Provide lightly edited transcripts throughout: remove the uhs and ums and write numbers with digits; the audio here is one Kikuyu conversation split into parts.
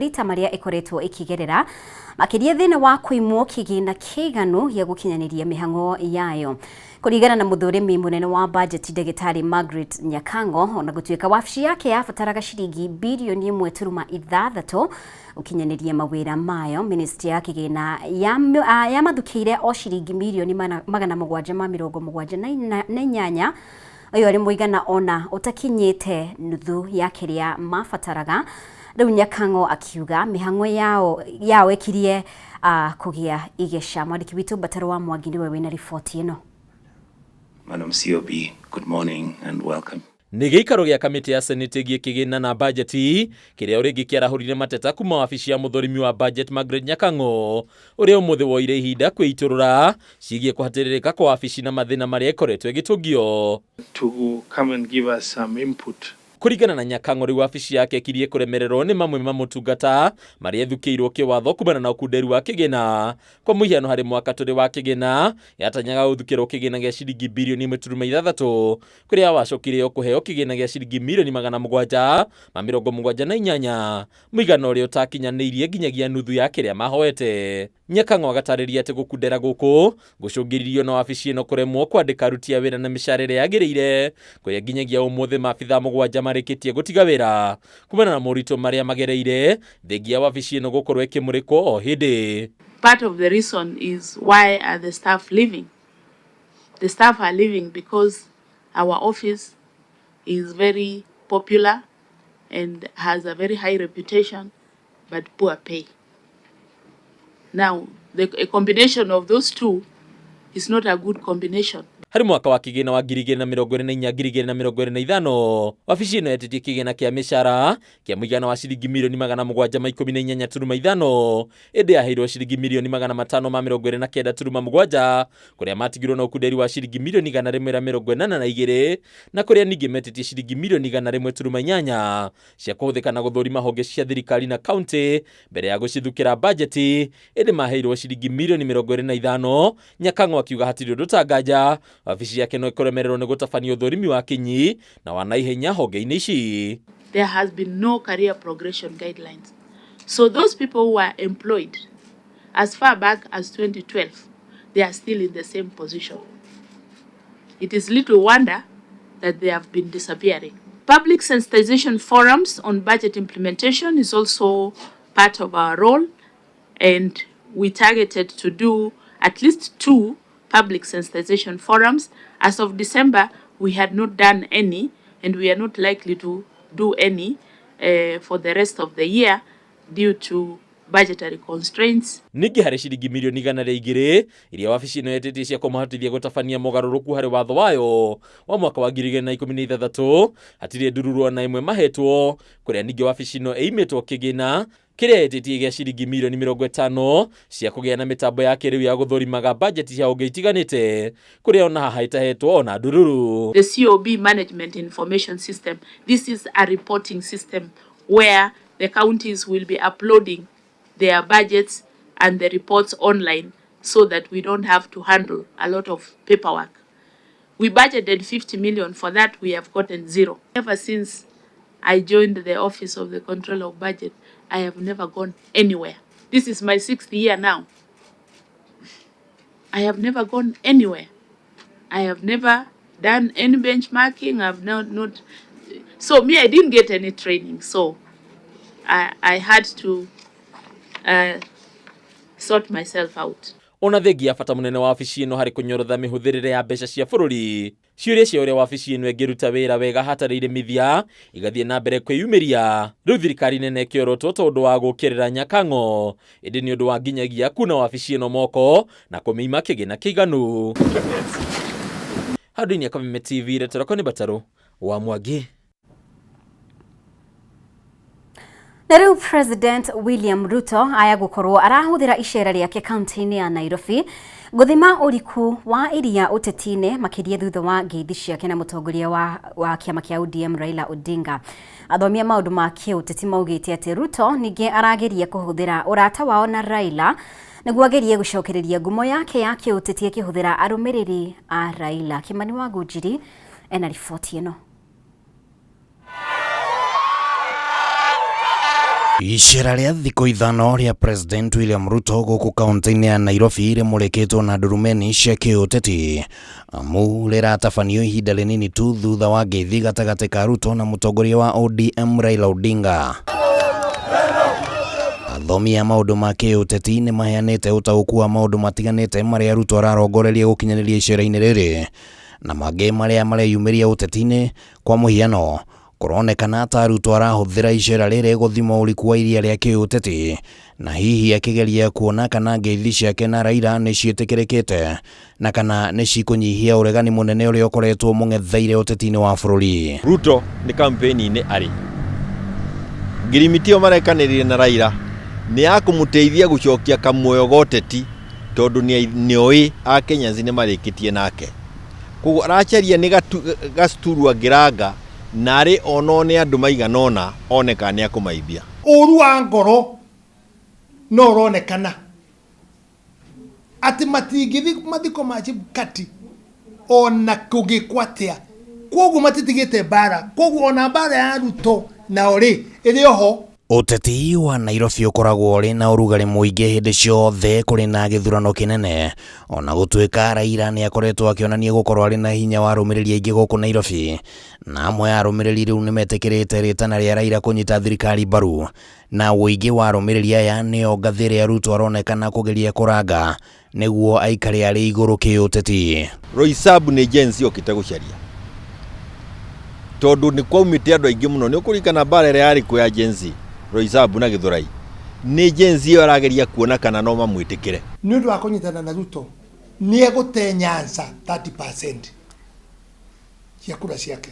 Rita marĩa ĩkoretwo ĩkĩgerera, makĩria thĩna wa kũimwo kĩgĩna kĩiganu gĩa gũkinyanĩria mĩhang'o yayo. Kũringana na mũthũrimi mũnene wa bajeti ndagĩtarĩ Margaret Nyakang'o, ona gũtuĩka wabici yake yabataraga ciringi birioni 1.6 gũkinyanĩria mawĩra mayo, ministry ya kĩgĩna yamathukĩire o ciringi mirioni 778, Ũyũ arĩ mũigana ona ũtakinyĩte nuthu ya kĩrĩa mabataraga. Rĩu Nyakang'o akiuga mĩhang'o yao, yao ĩkirie kũgĩa igeca. Mwandĩki witũ Mbataro wa Mwangi nĩwe wĩna riboti ĩno. Madam COB, good morning and welcome. Nĩ gĩikaro gĩa kamĩtĩ ya Senate ĩgiĩ kĩgĩna na bajeti kĩrĩa o rĩngĩ kĩarahũrire mateta kuma wabici ya mũthũrimi wa budget Margaret Nyakang'o ũrĩa ũmũthĩ woire ihinda kwĩitũrũra ciĩgiĩ kũhatĩrĩrĩka kwa wabici na mathĩna marĩa ĩkoretwo ĩgĩtũngio. To come and give us some input. Kũringana na Nyakang'o rĩu wabici yake ĩkirie kũremererwo nĩ mamwe ma motungata marĩa ĩthukĩirwo kĩwatho kumana na ũkunderu wa kĩgĩna. Kwa mũhiano harĩ mwaka tũrĩ wa kĩgĩna yatanyaga gũthukĩrwo kĩgĩna gĩa ciringi birioni 1.6 kũrĩa wacokire o kũheo kĩgĩna gĩa ciringi mirioni 778, mũigana ũrĩa ũtakinyanĩirie nginyagia nuthu ya kĩrĩa mahoete. Nyakang'o agatarĩria atĩ gũkundera gũkũ gũcũngĩrĩirio na wabici ĩno kũremwo kwandĩka aruti a wĩra na mĩcara ĩrĩa yagĩrĩire, kũrĩa nginyagia ũmũthĩ maabithaa 7 marĩkĩtie gũtiga wĩra kumana na moritũ marĩa magereire thengia wabici ĩno gũkorwo ĩkĩmũrĩkwo o hĩndĩ. Part of the reason is why are the staff leaving? The staff are leaving because our office is very popular and has a very high reputation but poor pay. Now, a combination of those two is not a good combination. Harĩ mwaka wa kĩgĩna wa 2024 2025, wabici ĩno yetĩtie kĩgĩna kĩa mĩcara kĩa mũigana wa ciringi mirioni 718.5, ĩndĩ yaheirwo ciringi mirioni 529.7, kũrĩa matigirwo na ũkunderi wa ciringi mirioni 182, na kũrĩa ningĩ metĩtie ciringi mirioni 101.8 cia kũhũthĩka na gũthũrima honge cia thirikari na kaunti mbere ya gũcithukĩra bajeti, ĩndĩ maheirwo ciringi mirioni 25. Nyakang'o akiuga hatirĩ ũndũ tanganja wabici yake no ĩkũremererwo nĩ gũtabania ũthũrimi wa kinyi na wa naihenya honge-inĩ ici. There has been no career progression guidelines. So those people who are employed as far back as 2012, they are still in the same position. It is little wonder that they have been disappearing. Public sensitization forums on budget implementation is also part of our role, and we targeted to do at least 2 public sensitization forums. As of December, we had not done any, and we are not likely to do any for the rest of the year due to budgetary constraints. Ningĩ harĩ ciringi mirioni 102 iria wabici ĩno yetĩtie cia kũmahotithia gũtabania mogarũrũku harĩ watho wayo wa mwaka wa 2016, hatirĩ ndururu ona ĩmwe mahetwo, kũrĩa ningĩ wabici ĩno ĩimĩtwo kĩgĩna kĩrĩa yetĩtie gĩa ciringi mirioni 50 cia kũgĩa na mĩtambo ya kĩrĩu ya gũthũrimaga bajeti cia honge itiganĩte, kũrĩa ona haha ĩtahetwo ona ndururu. The COB Management Information System. This is a reporting system where the counties will be uploading their budgets and the reports online so that we don't have to handle a lot of paperwork. We budgeted 50 million for that, we have gotten 0. Ever since I joined the Office of the Controller of Budget, I have never gone anywhere. This is my 6th year now. I have never gone anywhere. I have never done any benchmarking. I've not. So me, I didn't get any training. So I had to sort myself out. Ona thengia ya bata mũnene wa wabici ĩno harĩ kũnyorotha mĩhũthĩrĩre ya mbeca cia bũrũri, ciũria cia ũrĩa wabici ĩno ĩngĩruta wĩra wega hatarĩ irĩmithia igathiĩ na mbere kwĩyumĩria. Rĩu thirikari nene ĩkĩorotwo tondũ wa gũũkĩrĩra Nyakang'o, ĩndĩ nĩ ũndũ wa nginyagia kuna wabici ĩno moko na kũmĩima kĩgĩna kĩiganu. Handũ-inĩ ya Kameme TV, Retoroko nĩ Batarũ wa Mwangi. Na rĩu President William Ruto aya gũkorwo arahũthĩra icera rĩake kaunti-inĩ ya Nairobi gũthima ũriku wa iria ũteti-inĩ makĩria thutha wa ngeithi ciake na mũtongoria wa kĩama kĩa ODM Raila Odinga. Athomi a maũndũ ma kĩũteti maugĩte atĩ Ruto ningĩ arageria kũhũthĩra ũrata wao na Raila nĩguo agerie gũcokereria ngumo yake ya kĩũteti akĩhũthĩra arũmĩrĩri a Raila. Kimani wa Ngunjiri ena riboti ĩno. Icera rĩa thikũ 5 rĩa President William Ruto gũkũ kaunti-inĩ ya Nairobi rĩmũrĩkĩtwo na ndurumeni cia kĩũteti amu rĩratabanio ihinda rĩnini tu thutha wa ngeithi gatagatĩ ka Ruto na mũtongoria wa ODM Raila Odinga. Athomi a maũndũ ma kĩũteti nĩ maheanĩte ũtaũku wa maũndũ matiganĩte marĩa Ruto ararongoreria gũkinyanĩria icera-inĩ rĩrĩ na mangĩ marĩa mareyumĩria ũteti-inĩ. Kwa mũhiano, kũronekana ta Ruto arahũthĩra icera rĩrĩ gũthima ũriku wa iria rĩa kĩũteti na hihi akĩgeria kuona kana ngeithi ciake na Raila nĩ ciĩtĩkĩrĩkĩte na kana nĩ cikũnyihia ũregani mũnene ũrĩa ũkoretwo mũng'etheire ũteti-inĩ wa bũrũri. Ruto nĩ campaign-inĩ arĩ ngirimiti ĩyo marekanĩrire na Raila nĩ ya kũmũteithia gũcokia kamuoyo ga ũteti tondũ nĩoĩ Akenyans nĩ marĩkĩtie nake, koguo aracaria nĩ gacuturu angĩranga na arĩ ono nĩ andũ maigana ũna one kana nĩ akũmaimbia. Ũru wa ngoro no ũronekana atĩ matingĩthiĩ mathiko ma Chebukati ona kũngĩkwo atĩa, koguo matitigĩte mbara, koguo ona mbara ya Ruto nao rĩ ĩrĩ oho. Ũteti wa Nairobi ũkoragwo ũrĩ na ũrugarĩ mũingĩ hĩndĩ ciothe kũrĩ na gĩthurano kĩnene, ona gũtuĩka Raila nĩ akoretwo akĩonania gũkorwo arĩ na hinya wa arũmĩrĩri aingĩ gũkũ Nairobi, na amwe a arũmĩrĩri rĩu nĩ metĩkĩrĩte rĩtana rĩa Raila kũnyita thirikari mbaru, na ũingĩ wa arũmĩrĩri aya nĩo ngathĩ ĩrĩa Ruto aronekana kũgeria kũranga nĩguo aikare arĩ igũrũ kĩũteti. Roysambu nĩ Gen Z okĩte gũcaria tondũ nĩ kwaumĩte andũ aingĩ mũno. Nĩ ũkũririkana mbara ĩrĩa yarĩ kuo ya Gen Z, Roysambu na Gĩthũrai, nĩ Gen Z ĩyo arageria kuona kana no mamwĩtĩkĩre. Nĩ ũndũ wa kũnyitana na Ruto nĩ egũte Nyanza 30% cia kura ciake,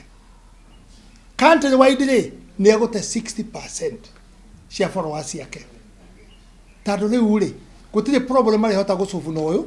country wide rĩ nĩ egũte 60% cia followers ciake, tondũ rĩu rĩ gũtirĩ problem arĩhota gũcubu na ũyũ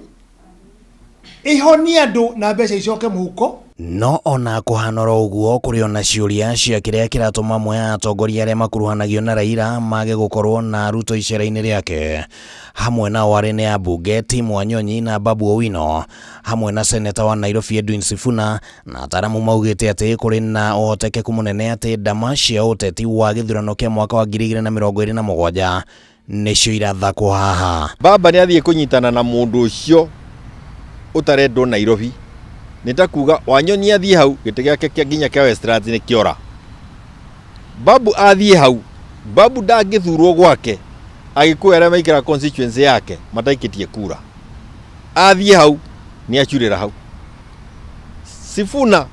ihonie andũ na mbeca icoke mũhuko. No ona kũhana oro ũguo, kũrĩ ona ciũria cia kĩrĩa kĩratũma amwe a atongoria arĩa makuruhanagio na Raila mage gũkorwo na Ruto icera-inĩ rĩake. Hamwe nao arĩ nĩ ambunge Tim Wanyonyi na Babu Owino hamwe na seneta wa Nairobi Edwin Sifuna, na ataramu maugĩte atĩ kũrĩ na ũhotekeku mũnene atĩ ndama cia ũteti wa gĩthurano kĩa mwaka wa 2027 nĩcio irathakwo haha. Baba nĩ athiĩ kũnyitana na mũndũ ũcio ũtarendwo Nairobi, nĩ ta kuga Wanyonyi athiĩ hau gĩtĩ gĩake kĩa nginya kĩa Westlands nĩ kĩora. Babu athiĩ hau, Babu ndangĩthurwo gwake, Agĩkũyũ arĩa maikara constituency yake mataikĩtie kura, athiĩ hau nĩ acurĩra hau. Sifuna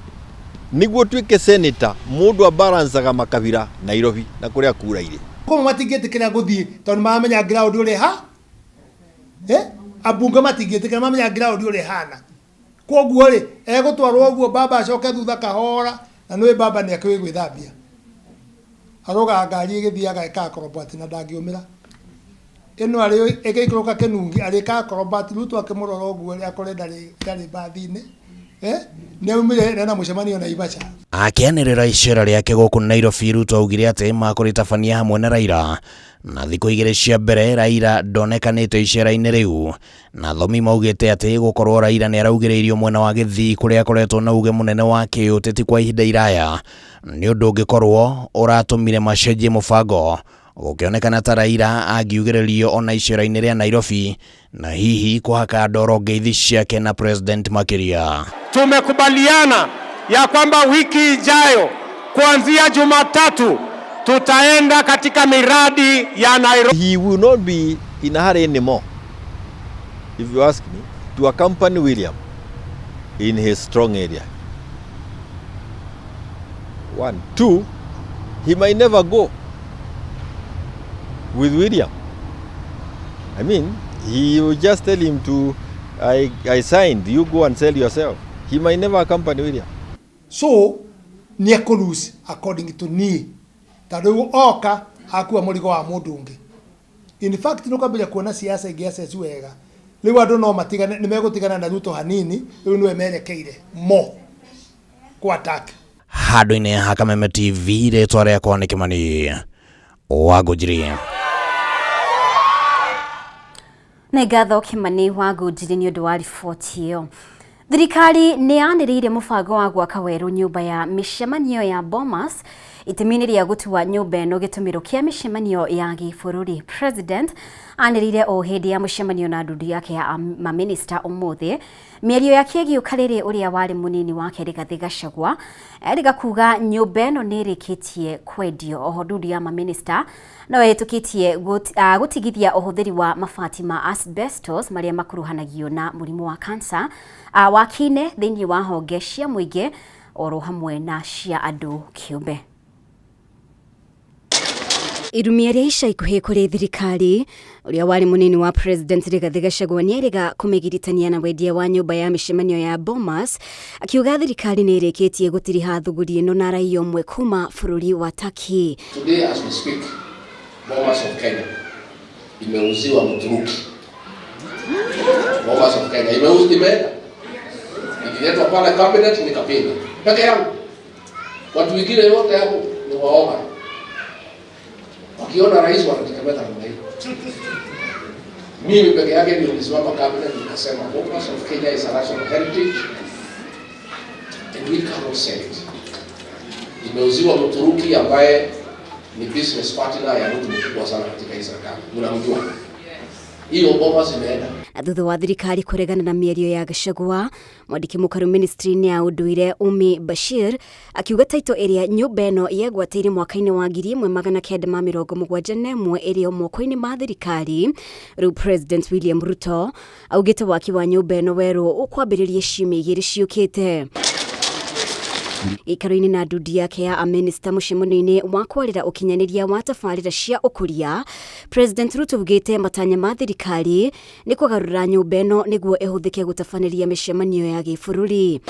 nĩguo ũtuĩke senator mũndũ abalancaga makabira Nairobi na kũrĩa kura irĩ. Koguo matingĩtĩkĩra gũthiĩ tondũ nĩ maramenya ground ũrĩa ha ambunge matingĩtĩkĩra, mamenya ground ũrĩa ĩhana. Koguo rĩ egũtwarwo ũguo baba acoke thutha kahora, na nĩũĩ baba nĩ akĩũĩ gwĩthambia, arũgaga ngari ĩgĩthiaga ĩkaga acrobat na ndangĩũmĩra ĩno arĩ ĩgĩikũrũka kĩnungi arĩkaga acrobat. Ruto akĩmũrora ũguo rĩ akore ndarĩ mbathi-inĩ, nĩ aumire na mũcemanio Naivasha. Akĩanĩrĩra icera rĩake gũkũ Nairobi, Ruto augire atĩ makũrĩtabania hamwe na Raila, na thikũ 2 cia mbere Raila ndonekanĩte icera-inĩ rĩu, na athomi maugĩte atĩ gũkorwo Raila nĩ araugĩrĩirio mwena wa Gĩthii kũrĩa akoretwo na uge mũnene wa kĩũteti kwa ihinda iraya nĩ ũndũ ũngĩkorwo ũratũmire macenjie mũbango, gũkĩonekana ta Raila angiugĩrĩrio ona icera-inĩ rĩa Nairobi na hihi kũhaka ndoro ngeithi ciake na president makĩria. Tumekubaliana ya kwamba wiki ijayo kuanzia Jumatatu tutaenda katika miradi ya Nairobi. He will not be in a hurry anymore, if you ask me, to accompany William in his strong area. 1, 2, he might never go with William. I mean, he will just tell him to, I signed, you go and sell yourself. He might never accompany William. So, nĩ ekũ lose according to niĩ, tondũ rĩu oka akua mũrigo wa mũndũ ũngĩ. In fact, nĩ ũkwambĩrĩria kuona siasa ĩngĩ wega. Rĩu andũ no matigane, nĩ megũtigana na Ruto hanini, rĩu nĩwe merekeire mo ku attack. Handũ-inĩ ha Kameme TV, rĩtwa rĩakwa nĩ Kĩmani wa Ngũnjiri. Nĩ ngatho Kĩmani wa Ngũnjiri nĩ ũndũ wa riboti ĩyo. Thirikari nĩ yanĩrĩire mũbango wa gwaka werũ nyũmba ya mĩcemanio ya Bomas. Itemi-inĩ rĩa gũtua nyũmba ĩno gĩtũmĩro kĩa mĩcemanio ya gĩbũrũri. President anĩrĩire o hĩndĩ ya mũcemanio na ndundu yake ya maminista ũmũthĩ. Mĩario yake ĩgĩũka rĩrĩ ũrĩa warĩ mũnini wake Rigathĩ Gachagua erĩga kuga nyũmba ĩno nĩ ĩrĩkĩtie kwendio. Oho ndundu ya maminista no ĩhĩtũkĩtie gũtigithia ũhũthĩri wa mabati ma asbestos marĩa makuruhanagio na mũrimũ wa cancer waki-inĩ thĩinĩ wa honge cia mũingĩ oro hamwe na cia andũ kĩũmbe. Irumia rĩa ica ikuhĩ kũrĩ thirikari ũrĩa warĩ mũnini wa President Rigathĩ Gachagua nĩerĩga kũmĩgiritania na wendia wa nyũmba ya mĩcemanio ya Bomas, akiuga thirikari nĩ ĩrĩkĩtie gũtiriha thũgũri ĩno na raia ũmwe kuma bũrũri wa Turkey. Today as we speak, Bomas of Kenya imeuziwa Mturuki. Bomas of Kenya imeenda. Ililetwa pale cabinet nikapinga peke yangu. Watu wengine wote hapo ni waoga, wakiona rais wanatetemeka namna hiyo. Mimi peke yake ndio nilisimama cabinet nikasema Bomas of Kenya is a national heritage and we cannot sell it. Imeuziwa Mturuki ambaye ni business partner ya mtu mkubwa sana katika hii serikali. Mnamjua. Hiyo Bomas imeenda. Na thutha wa thirikari kũregana na mĩario ya Gachagua, mwandĩki mũkaru ministry-inĩ ya ũndũire Umi Bashir akiuga taito ĩrĩa nyũmba ĩno yegwatĩire mwaka-inĩ wa 1971 ĩrĩ o moko-inĩ ma thirikari. Rĩu President William Ruto augĩte waki wa nyũmba ĩno werũ ũkwambĩrĩria ciumia igĩrĩ ciũkĩte. Gĩikaro-inĩ na ndundu yake ya amĩnĩsta mũcemanio-inĩ wa kwarĩra ũkinyanĩria wa tabarĩra cia ũkũria, President Ruto augĩte matanya ma thirikari nĩ kũgarũra nyũmba ĩno nĩguo ĩhũthĩke gũtabanĩria mĩcemanio ya gĩbũrũri.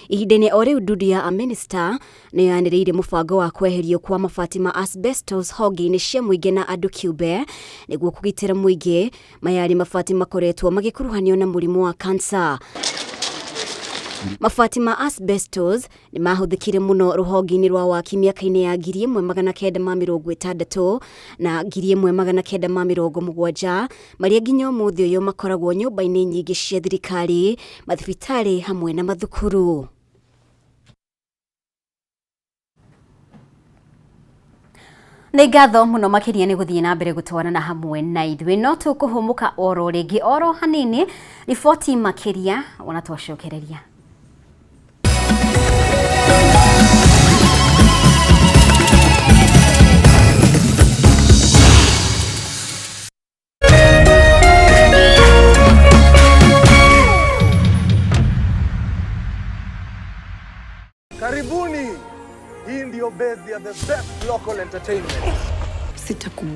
Ihinda-inĩ o rĩu ndundu ya amĩnĩsta nĩyo yanĩrĩire mũbango wa kweherio kwa mabati ma asbestos honge-inĩ cia mũingĩ na andũ kĩũmbe nĩguo kũgitĩra mũingĩ. Maya arĩ mabati makoretwo magĩkuruhanio na mũrimũ wa cancer. Mabati ma asbestos nĩ mahũthĩkire mũno rũhonge-inĩ rwa waki mĩaka-inĩ ya 1960 na 1970, marĩa nginya ũmũthĩ ũyũ makoragwo nyũmba-inĩ nyingĩ cia thirikari, mathibitarĩ hamwe na mathukuru. Nĩ ngatho mũno makĩria nĩ gũthiĩ na mbere gũtwarana hamwe na ithuĩ, no tũkũhũmũka oro rĩngĩ oro hanini, riboti makĩria ona twacokereria. Karibuni. Hii ndio base ya the best local entertainment. Sitakubali.